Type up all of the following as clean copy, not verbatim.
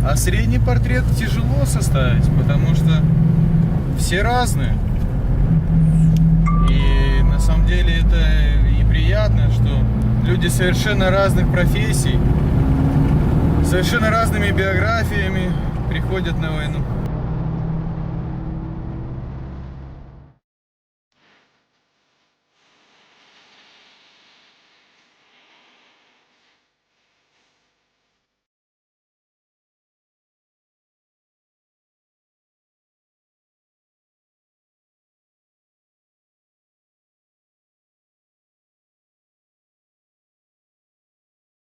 А средний портрет тяжело составить, потому что все разные. И на самом деле это и приятно, что люди совершенно разных профессий, совершенно разными биографиями приходят на войну.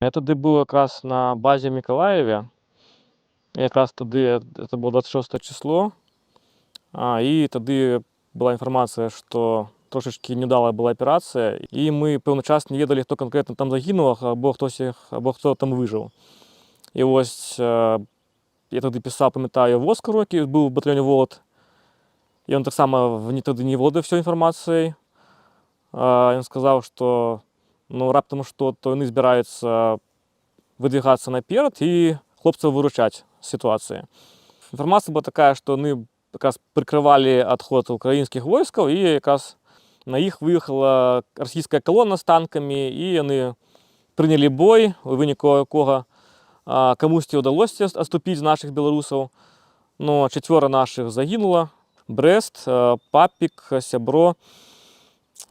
Я тады быў якраз на базе ў Мікалаеве. Якраз тады это было 26 число. І тады была інфармацыя, што трошачкі няўдалая была аперацыя, і мы пэўны час не ведалі, хто канкрэтна там загінуў, або хтось іх, або хто там выжыў. І вось я тады пісаў, памятаю, Воскару, які быў у батальёне «Волат». І ён таксама тады не володаў всей інфармацыяй. Ён сказаў, што, ну, раптам што, то яны збіраюцца выдвігацца наперад і хлопцаў выручаць з сітуацыі. Інфармацыя была такая, што яны якраз прыкрывалі адход украінскіх войскаў, і якраз на іх выехала расійская калона з танкамі, і яны прынялі бой, у выніку якога камусьці ўдалося адступіць з нашых беларусаў. Но чацвёра нашых загінула: Брэст, Папік, Сябро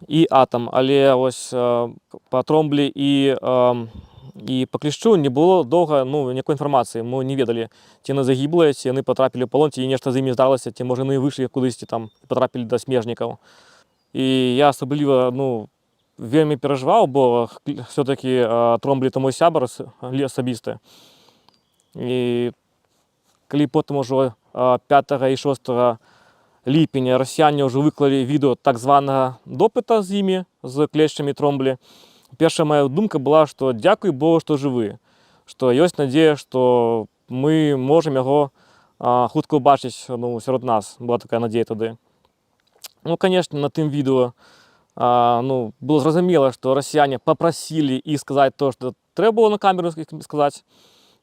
і Атам. Але ось па Тромблі і па Клішчу не было доўга, ну, ніякой інфармацыі. Мы не ведалі, ці яны загіблыя, ці яны патрапілі ў палон, ці нешта з імі здарылася, ці, можа, яны выйшлі кудысьці там і патрапілі да смежнікаў. І я асабліва, ну, вельмі перажываў, бо все-таки Тромблі — то мой сябар асабісты. І калі потым ужо 5 і 6 ліпеня расіяне ўжо выклалі відэо так званага допыта з імі, з Клешчам і Тромблі, першая моя думка была, што дзякуй Богу, што жывы, што ёсць надзея, што мы можам яго хутка ўбачыць, ну, сярод нас. Была такая надзея тады. Ну, конечно, на тым відэо ну, было зразумела, што расіяне папрасілі іх сказаць то, што трэба было на камеру сказаць.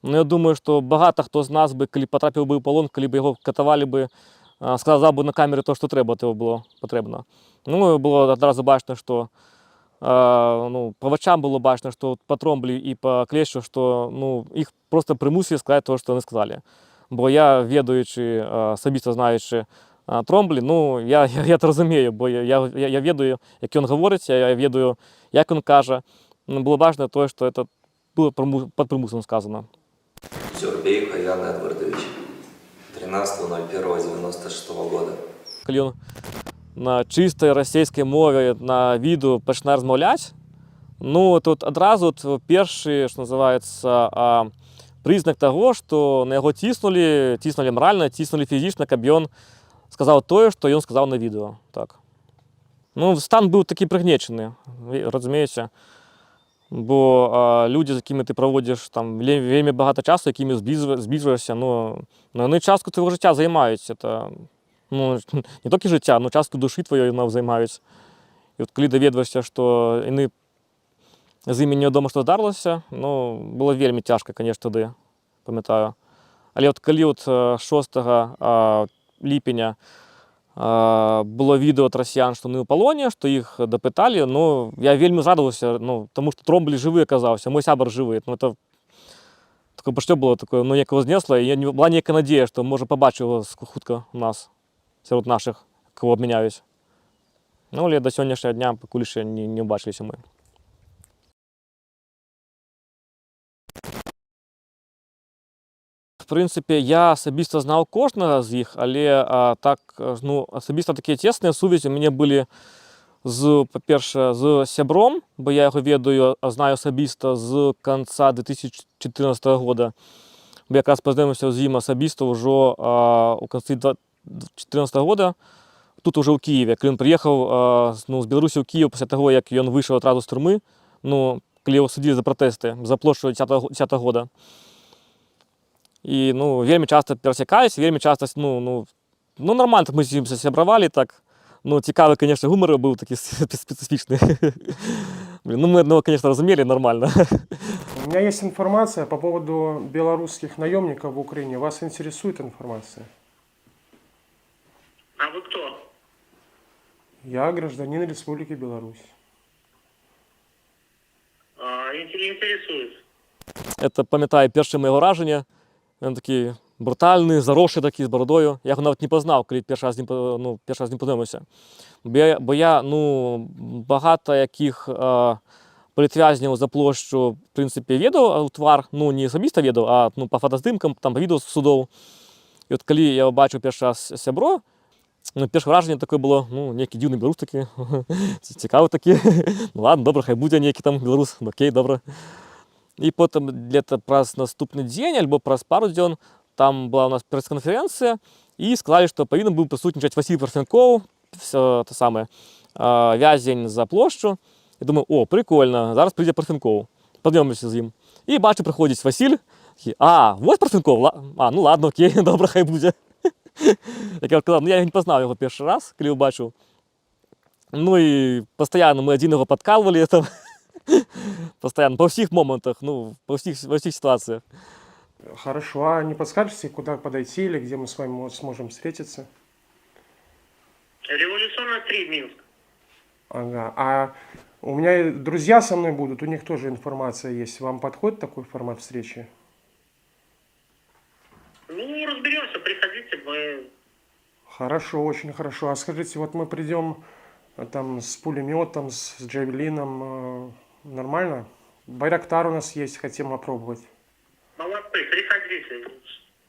Но я думаю, што багата хто з нас бы, калі патрапіў бы ў палон, калі б яго катавалі бы, сказаў бы на камеры то, што трэба, то было патрэбна. Ну, было адразу бачна, што ну, па вачам было бачна, што па Тромблі і па Клешчу, што, ну, іх просто прымусілі сказаць то, што яны сказалі. Бо я, ведаючы, асабіста знаючы Тромблі, ну, я это разумею, бо я ведаю, як ён гаворыць, я ведаю, як ён кажа. Ну, было важна тое, што это было пад прымусам сказана. Зюрбеев Иван Эдвардович, 13.01.96 года. Калі ён на чыстай расійскай мове на відэо пачынае размаўляць, ну, тут адразу от першы, што называецца, прызнак таго, што на яго ціснулі, ціснулі маральна, ціснулі фізічна, каб ён сказаў тое, што ён сказаў на відэо. Так. Ну, стан быў такі прыгнечаны, вы разумееце, бо людзі, з якімі ты праводзіш там вельмі багата часу, якімі збліжваешся, ну, яны частку твайго жыцця займаюць. Это, ну, не толькі жыцця, но частку душы тваёй яны займаюць. І от калі даведваешся, што яны з імі невядома што здарылася, ну, было вельмі цяжка, конечно, тады, памятаю. Але от калі от 6 ліпеня было відэо ад расіян, што яны ў палоне, што іх дапыталі, ну, я вельмі зрадаваўся, ну, таму што Тромблі жывы аказаўся, мой сябар жывы. Ну, это такое пачуццё было такое, ну, некага знесла, і я не, была нейкая надзея, што, можа, пабачу яго хутка у нас, сярод нашых, кого абмяняюць. Ну, але да сённяшняга дня пакуль яшчэ не ўбачыліся мы. В прынцыпе, я асабіста знаў кожнага з іх, але так, ну, асабіста такія цесныя сувязі у мяне былі з, па-першае, з Сябром, бо я яго ведаю, знаю асабіста з канца 2014 года. Бо якраз пазнаёміўся з ім асабіста ўжо у канцы 2014 года, тут уже ў Кіеве, калі ён прыехаў ну, з Беларусі ў Кіеў пасля таго, як ён выйшаў адразу з турмы, ну, калі яго судзілі за пратэсты, за плошчу 10 года. І, ну, вельмі часта перасякаюсь, вельмі часта, ну, нормально так мы з ім сябравалі, так. Ну, цікавы, конечно, гумар быў такі спецыфічны. Блин, ну, мы одного, конечно, разумелі нормально. меня есть информация по поводу белорусских наемников в Украине. Вас интересует информация? А вы кто? Я гражданин Республики Беларусь. А, интересует. Это памятаю першае маё ўражанне. Ён такі брутальны, заросшы такі, з барадою. Я яго нават не пазнаў, калі першы раз з ім, ну, першы раз з ім пазнаёміўся. Бо я, ну, багата якіх палітвязняў за плошчу, в прынцыпе, ведаў у твар, ну, не асабіста ведаў, а, ну, па фотаздымкам, там, па відэо з судоў. І от калі я пабачыў першы раз сябро, ну, першае ўражанне такое было, ну, нейкі дзіўны беларус такі, цікавы такі. Ну, ладно, добра, хай будзе нейкі там беларус, ну, окей, добра. І потым где-то праз наступны дзень альбо праз пару дзён там была у нас прэс-канферэнцыя, і сказалі, што павінен быў прысутнічаць Васіль Парфянкоў, всё то самае, вязень за плошчу. Я думаю: «О, прикольно, зараз прыйдзе Парфянкоў, пазнаёмімся з ім». І бачу, прыходзіць Васіль, такі: «А, вось Парфянкоў, ну ладно, окей, добра, хай будзе». Як я казаў, ну, я не пазнаў яго першы раз, калі ўбачыў. Ну і пастаянна мы адзін яго падкалвалі там. Постоянно, па ўсіх момантах, ну, ва ўсіх сітуацыях. Хорошо, а не подскажете, куда подойти или где мы с вами сможем встретиться? Революционная 3, Минск. Ага. А у меня и друзья со мной будут, у них тоже информация есть. Вам подходит такой формат встречи? Ну, разберемся, приходите, мы. Хорошо, очень хорошо. А скажите, вот мы придем там с пулеметом, с джавелином, нормально? Байрактар у нас есть, хотим опробовать. Молодцы, приходите.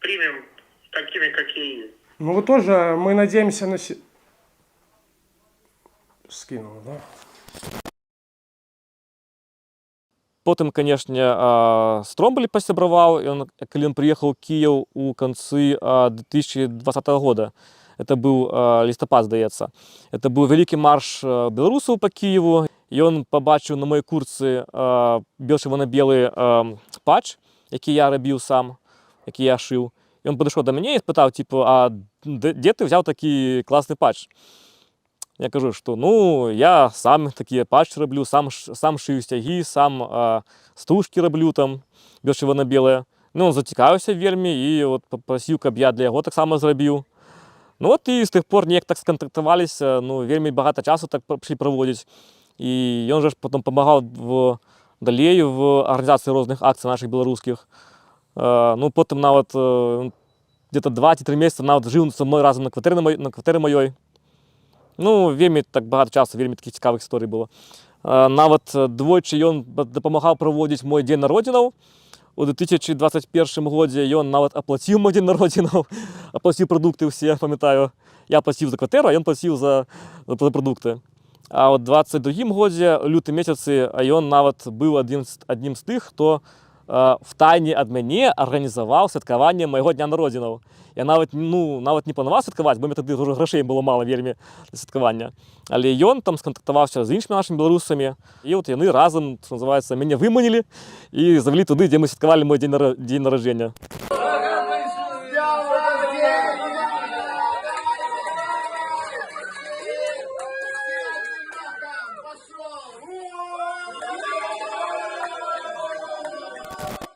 Примем такими, какие есть. Ну вы тоже, мы надеемся на. Скинул, да? Потым, канешне, з Тромблі пасябраваў, ён, калі ён прыехаў у Кіеў у канцы 2020 года. Это быў лістапад, здаецца. Это быў вялікі марш беларусаў па Кіеву. Ён пабачыў на маёй куртцы бел-чырвона-белы патч, які я рабіў сам, які я шыў. Ён падышоў да мяне і спытаў, типу: «А дзе ты взяў такі класны патч?» Я кажу, што, ну, я сам такія патчы раблю, сам шыю сцягі, сам стужкі раблю там бел-чырвона-белыя. Ну, он зацікавіўся вельмі і от папрасіў, каб я для яго таксама зрабіў. Ну от і з тых пор неяк так скантактаваліся, ну, вельмі багата часу так пачалі праводзіць. І ён жа ж потом памагаў далей в арганізацыі розных акцый нашых беларускіх. Ну, потым нават где-то 2 ці 3 месяца нават жыў са мной разам на кватэры маёй. Ну, вельмі так багата часу, вельмі такіх цікавых гісторый было. Нават двойчы ён дапамагаў праводзіць мой дзень народзінаў. У 2021 годзе ён нават аплаціў мой дзень народзінаў, аплаціў прадукты ўсе, памятаю. Я плаціў за кватэру, а ён плаціў за прадукты. А ў 22 годзе, лютым месяцы, а ён нават быў аднім з тых, хто в тайне ад мяне арганізаваў святкаванне майго дня народзінаў. Я нават, ну, нават не планаваў святкаваць, бо мне тады ўжо грашэй было мала вельмі для святкавання. Але ён там скантактаваўся з іншымі нашымі беларусамі, і от яны разам, што называецца, мяне выманілі і завялі туды, дзе мы святкавалі мой дзень нараджэння.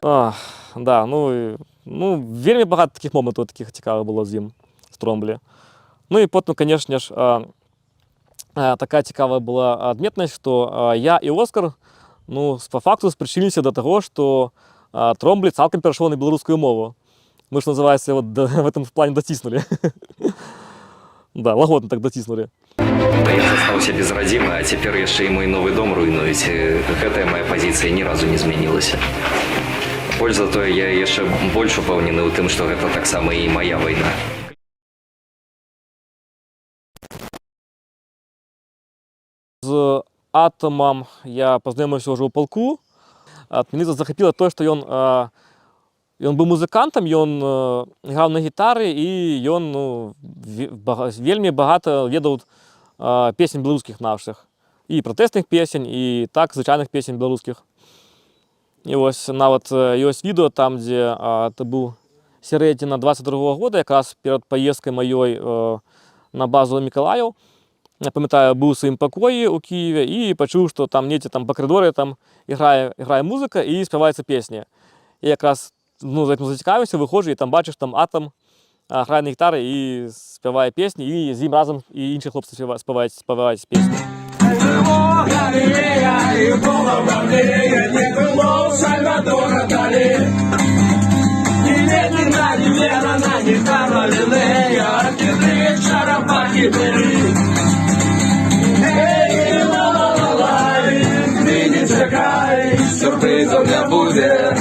Ах, да, ну, ну, вельмі багата такіх момантаў такіх цікавых было з ім, з Тромблі. Ну і потым, канешне ж, такая цікавая была адметнасць, што я і Оскар, ну, па факту спрычыніліся да таго, што Тромблі цалкам перайшоў на беларускую мову. Мы, что называется, вот в этом плане даціснулі. Да, лагодна так даціснулі. Та я застаўся без радзімы, а цяпер яшчэ і мой новы дом руйнуюць. Гэтая моя пазіцыя ні разу не змянілася. Больш за тое, я яшчэ больш упэўнены ў тым, што гэта таксама і моя вайна. З Атамам я пазнаёміўся ўжо ў палку. Мяне захапіла тое, што ён быў музыкантам, ён граў на гітары і ён, ну, вельмі багата ведаў песень беларускіх нашых. І пратэстных песень, і так звычайных песень беларускіх. І вось нават ёсць відэо там, дзе это быў сярэдзіна 22 года, якраз перад паездкай маёй на базу Мікалаеў. Я памятаю, быў у сваім пакоі ў Кіеве і пачуў, што там недзе там па калідоры там іграе музыка і спяваецца песня. І якраз, ну, за гэтым зацікавіўся, выходжу і там бачыш, там Атам грае на гітары і спявае песні, і з ім разам і іншыя хлопцы спяваюць песні. Не было Сальвадора Дали. Ни Ленина, ни Верона, ни Карла Линнея, Киты, черепахи были. Эй, ла-ла-ла-лай, ты не чакай, сюрпрызаў не будзе.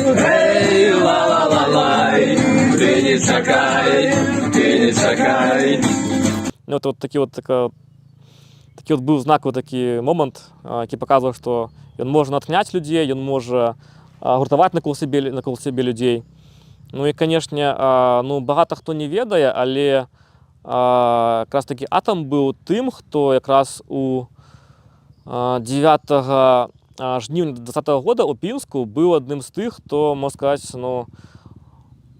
Эй, ла-ла-ла-лай, ты не чакай, ты не чакай. Ну, от такі от быў знакавы такі момант, які паказваў, што ён можа натхняць людзей, ён можа гуртаваць накол сябе людзей. Ну і, канешне, ну, багата хто не ведае, але якраз такі Атам быў тым, хто якраз у 9 жніўня 20 года у Пінску быў адным з тых, хто, можна сказаць, ну,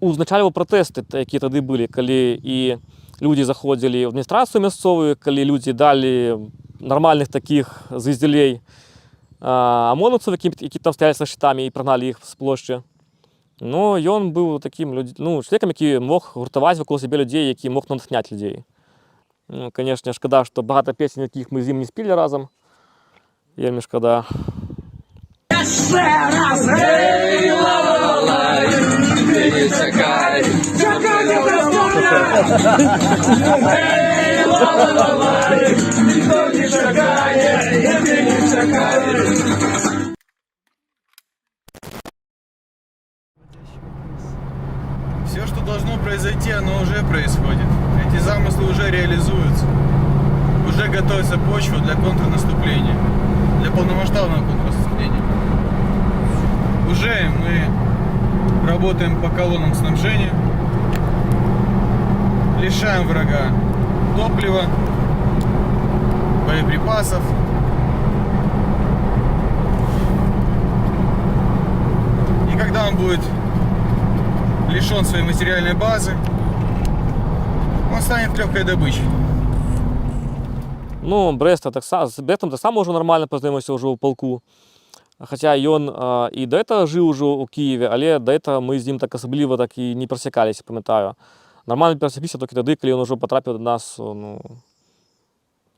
узначальваў пратэсты, якія тады былі, калі і людзі заходзілі ў адміністрацыю мясцовую, калі людзі далі нармальных такіх звездзялей амонаўцаў, які там стаялі са шчытамі, і прагналі іх з плошчы. Ну, ён быў такім ну, чалавекам, які мог гуртаваць вакол сябе людзей, які мог натхняць людзей. Ну, канешне, шкада, што багата песень, якіх мы з ім не спелі разам. Вельмі шкада. Эй, ла-ла-ла-лай, ты не чакай, чакай не. Эй, ла-ла-ла-лай, ніхто не чакае, і ты не чакай. Все, что должно произойти, оно уже происходит. Эти замыслы уже реализуются. Уже готовится почва для контрнаступления. Для полномасштабного контрнаступления. Уже мы работаем по колоннам снабжения. Лишаем врага топлива, боеприпасов. И когда он будет лишен своей материальной базы, он станет легкой добычей. Ну, Брэста таксама, з Брэстам таксама ўжо нармальна пазнаёміўся ўжо ў палку. Хаця ён і да этого жыў ужо ў Кіеве, але да этого мы з ім так асабліва так і не прасякаліся, памятаю. Нармальна перасякліся толькі тады, калі ён ужо патрапіў да нас, ну,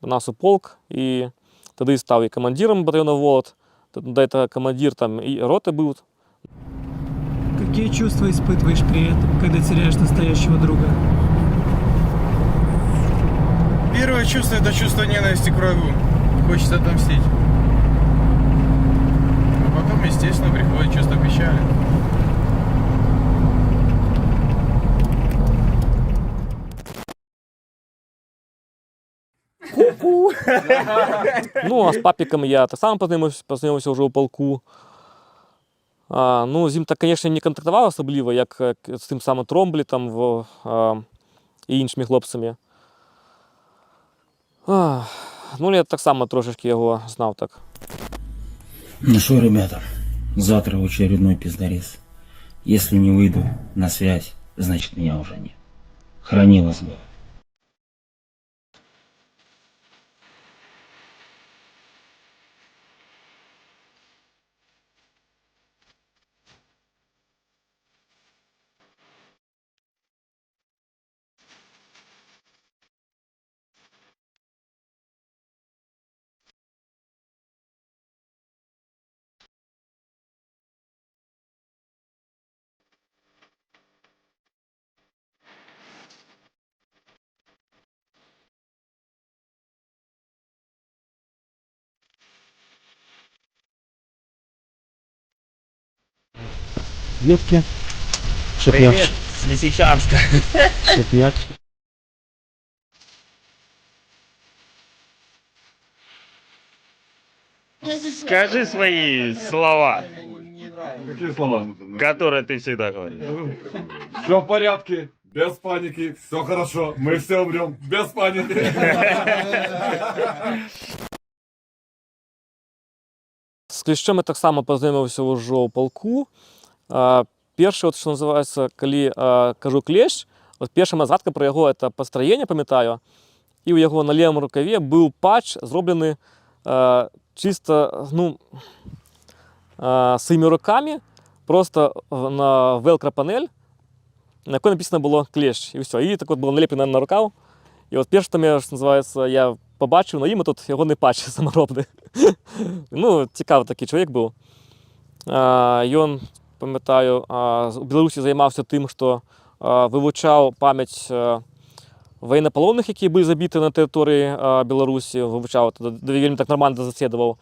до нас у полк і тады стаў і камандзірам батальёна «Волат». Да этого камандзір там і роты быў. Какие чувства испытываешь при этом, когда теряешь настоящего друга? Первое чувство — это чувство ненависти к врагу. Хочется отомстить. А потом, естественно, приходит чувство печали. Ну, а з Папікам я таксама пазнаёміўся ўжо ў палку. Ну, з ім так, конечно, не кантактаваў асабліва, як з тым самым Тромблі там, і іншымі хлопцамі. Ну, я таксама трошачкі яго знаў так. Ну что, ребята, завтра очередной пиздорез. Если не выйду на связь, значит, меня уже нет. Храни вас Бог. Ветки. Чтоб я, С Лисичанска. Чтоб я Скажи свои слова, Какие слова? Которые ты всегда говоришь. Все в порядке, без паники, все хорошо, мы все умрем, без паники. З Клішчом я таксама пазнаёміўся ўжо ў палку. Першы, от, што называецца, калі кажу Клещ, от першая моя згадка пра яго — это построение, памятаю. І ў яго на левым рукаве быў патч, зроблены чыста, ну, сваімі рукамі, проста на велкро-панель, на якой напісана было «Клещ», і ўсё. І так от было налеплена на рукаў. І от першае, што мне, што называецца, я пабачыў на ім, тут ягоны патч самаробны. Ну, цікавы такі чалавек быў. Ён, памятаю, у Беларусі займаўся тым, што вывучаў памяць ваеннапалонных, якія былі забіты на тэрыторыі Беларусі, вывучаў, вельмі так нармальна даследаваў.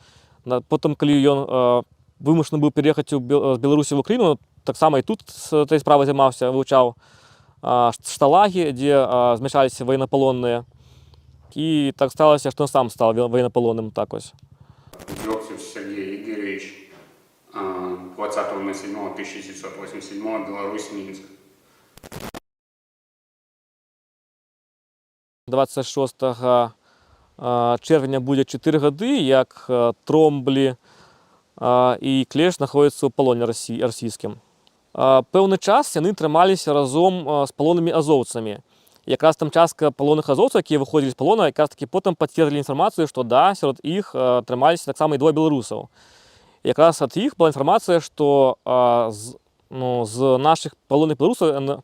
Потым, калі ён вымушаны быў пераехаць з Беларусі в Украіну, таксама і тут з гэтай справай займаўся, вывучаў шталагі, дзе змяшчаліся ваеннапалонныя. І так сталася, што ён сам стаў ваеннапалонным так ось. Дегтев Сергей Игоревич, 20.07.1987, Беларусь, Минск. 26 чэрвеня будзе 4 гады, як Тромблі і Клеш знаходзяцца ў палоне расійскім. Пэўны час яны трымаліся разом з палоннымі азоўцамі. Якраз там частка палонных азоўцаў, якія выходзілі з палона, якраз такі потым пацвердзілі інфармацыю, што да, сярод іх трымаліся таксама і двое беларусаў. Якраз ад іх была інфармацыя, што ну, з нашых палонных беларусаў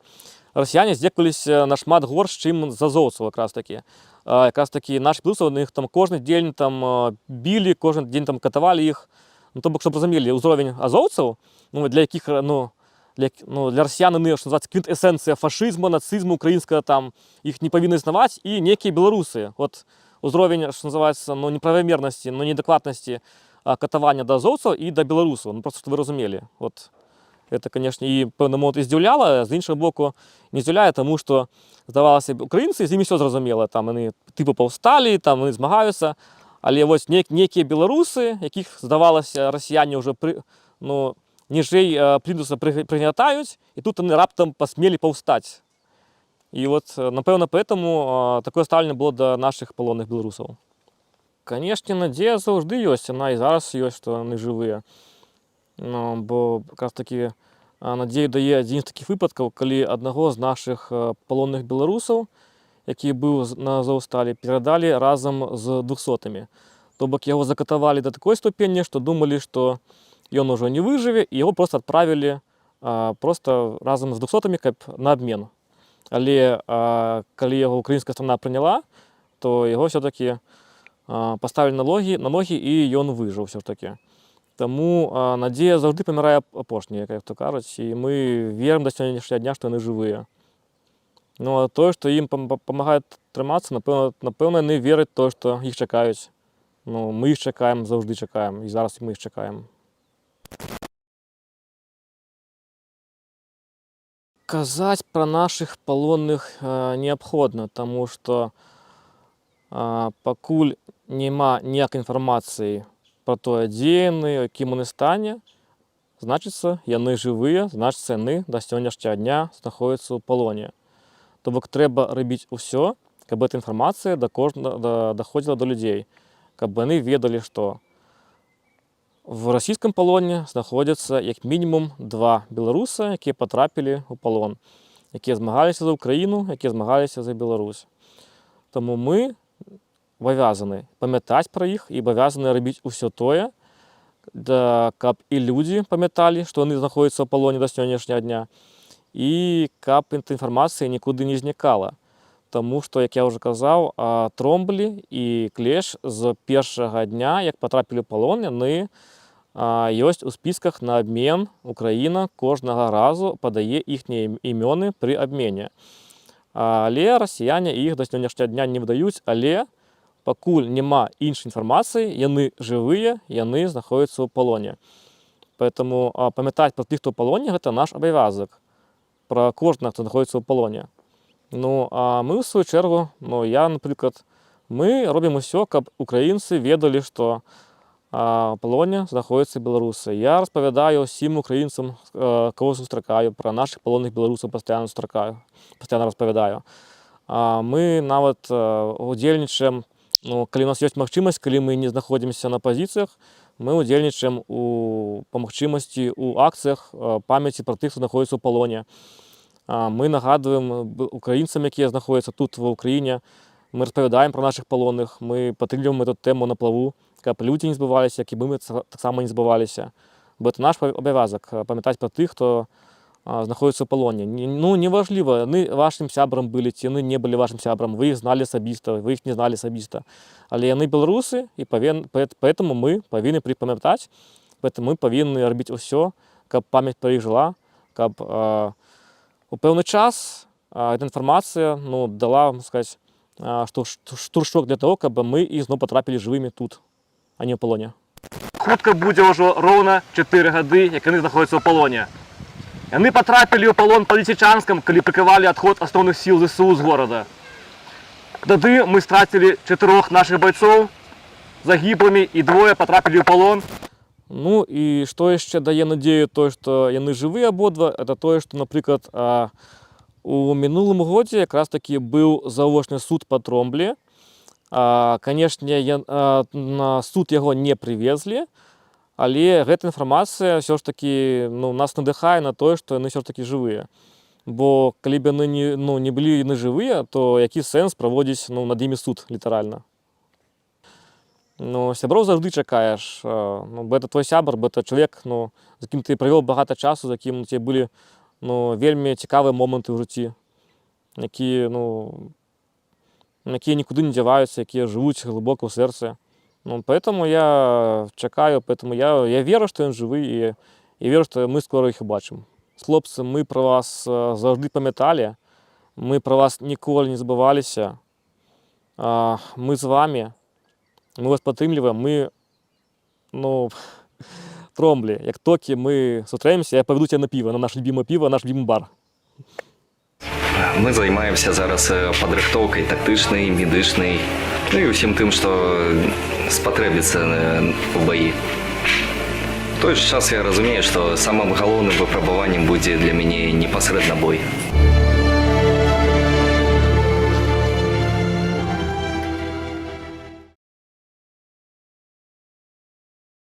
расіяне здзекаваліся нашмат горш, чым з азоўцаў якраз такі. Якраз такі нашы беларусы, іх там кожны дзень там білі, кожны дзень там катавалі іх. Ну, то бок, щоб разумелі, узровень азоўцаў, ну, для якіх, ну, для расіян яны, што называецца, квінтэсэнцыя фашызму, нацызму украінскага, там, іх не павінны існаваць, і некія беларусы. Вот узровень, што называецца, ну, неправамернасці, ну, неадэкватнасці катавання да азоўцаў і да беларусаў. Ну, проста, чтобы вы разумелі. Вот. Это, конечно, і пэўны момант і здзіўляла, з іншага боку, не здзіўляе, таму што, здавалася б, украінцы, з імі ўсё зразумела, там яны тыпу паўсталі, там яны змагаюцца, але вось некія беларусы, якіх, здавалася, расіяне ўжо ну, ніжэй плінтуса прыгнятаюць, і тут яны раптам пасмелі паўстаць. І вот, напэўна, поэтому такое стаўленне было да нашых палонных беларусаў. Канешне, надзея заўжды ёсць, яна і зараз ёсць, што яны жывыя. Ну, бо якраз такі надзею дае адзін з такіх выпадкаў, калі аднаго з нашых палонных беларусаў, які быў на Азоўсталі, перадалі разам з двухсотымі. То бок яго закатавалі да такой ступені, што думалі, што ён ужо не выжыве, і яго проста адправілі проста разам з двухсотымі, каб на абмен. Але калі яго украінская страна прыняла, то яго все-таки паставілі на ногі, і ён выжыў все ж таки. Таму надзея заўжды памірае апошняя, як то кажуць, і мы верым да сённяшняга дня, што яны жывыя. Ну а тое, што ім памагае трымацца, напэўна, яны вераць тое, што іх чакаюць. Ну, мы іх чакаем, заўжды чакаем, і зараз мы іх чакаем. Казаць пра нашых палонных неабходна, таму што пакуль няма ніякай інфармацыі пра тое, дзе яны, у якім яны стане, значыцца, яны жывыя, значыцца, яны да сённяшняга дня знаходзяцца ў палоне. То бок трэба рабіць усё, каб эта інфармацыя даходзіла да людзей, каб яны ведалі, што в расійскім палоне знаходзяцца як мінімум два беларуса, якія патрапілі ў палон, якія змагаліся за Украіну, якія змагаліся за Беларусь. Таму мы абавязаны памятаць пра іх і абавязаны рабіць усё тое, да, каб і людзі памяталі, што яны знаходзяцца ў палоне да сённяшняга дня, і каб эта інфармацыя нікуды не знікала. Таму што, як я ўжо казаў, Тромблі і Клеш з першага дня, як патрапілі ў палон, яны ёсць у спісках на абмен. Украіна кожнага разу падае іхнія імёны пры абмене. Але расіяне іх да сённяшняга дня не выдаюць, але пакуль няма іншай інфармацыі, яны жывыя, яны знаходзяцца ў палоне. Поэтому памятаць пра тых, хто ў палоне, гэта наш абавязак. Пра кожнага, хто знаходзіцца ў палоне. Ну, а мы, ў сваю чэргу, ну, я, напрыклад, мы робім усё, каб украінцы ведалі, што ў палоне знаходзяцца беларусы. Я распавядаю ўсім украінцам, каго сустракаю, пра нашых палонных беларусаў пастаянна сустракаю, пастаянна распавядаю. Мы нават удзельнічаем, ну, калі у нас ёсць магчымасць, калі мы не знаходзімся на пазіцыях, мы удзельнічаем па магчымасці ў акцыях памяці пра тых, хто знаходзіцца ў палоне. Мы нагадваем украінцам, якія знаходзяцца тут ва Украіне, Мы распавядаем пра нашых палонных, мы падтрымліваем эту тэму на плаву, каб людзі не забываліся, як і мы таксама не забываліся. Бо это наш абавязак памятаць пра тых, хто знаходзіцца ў палоне. Ну, неважліва, яны вашым сябрам былі ці яны не былі вашым сябрам, вы іх зналі асабіста, вы іх не зналі асабіста. Але яны беларусы, і поэтому мы павінны пра іх памятаць, поэтому мы павінны рабіць усё, каб памяць пра іх жыла, каб у пэўны час эта інфармацыя, ну, дала, можно сказать, што штуршок для того, каб мы ізноў патрапілі жывымі тут, а не ў палоне. Хутка будзе ўжо роўна 4 гады, як яны знаходзяцца ў палоне. Яны патрапілі ў палон пад Лісічанскам, калі прыкрывалі адход асноўных сіл ЗСУ з горада. Тады мы страцілі чатырох нашых байцоў загіблымі, і двое патрапілі ў палон. Ну і што яшчэ дае надзею тое, што яны жывы абодва, это тое, што, напрыклад, у мінулым годзе якраз такі быў заочны суд па Тромблі. Канешне, на суд яго не прывезлі, але гэта інфармацыя ўсё ж такі, ну, нас надыхае на тое, што яны ўсё ж такі жывыя. Бо калі б яны не, ну, не былі яны жывыя, то які сэнс праводзіць, ну, над імі суд літаральна? Ну, сяброў заўжды чакаеш, ну, бо это твой сябар, бо это чалавек, ну, з якім ты правёў багата часу, з якім у цябе былі, ну, вельмі цікавыя моманты ў жыцці, якія, ну, якія нікуды не дзяваюцца, якія жывуць глыбока ў сэрцы. Ну, поэтому я чакаю, поэтому я веру, што ён жывы, і веру, што мы скора іх убачым. Хлопцы, мы пра вас заўжды памяталі, мы пра вас ніколі не забываліся. Мы з вамі, мы вас падтрымліваем, мы, ну, Тромблі, як толькі мы сустрэнемся, я павяду цябе на піва, на наше любимое пиво, наш любимый бар. Мы займаемся зараз падрыхтоўкай тактычнай, медычнай, ну і ўсім тым, што спатрэбіцца у баі. У той жа час я разумею, што самым галоўным выпрабаваннем будзе для мяне непасрэдна бой.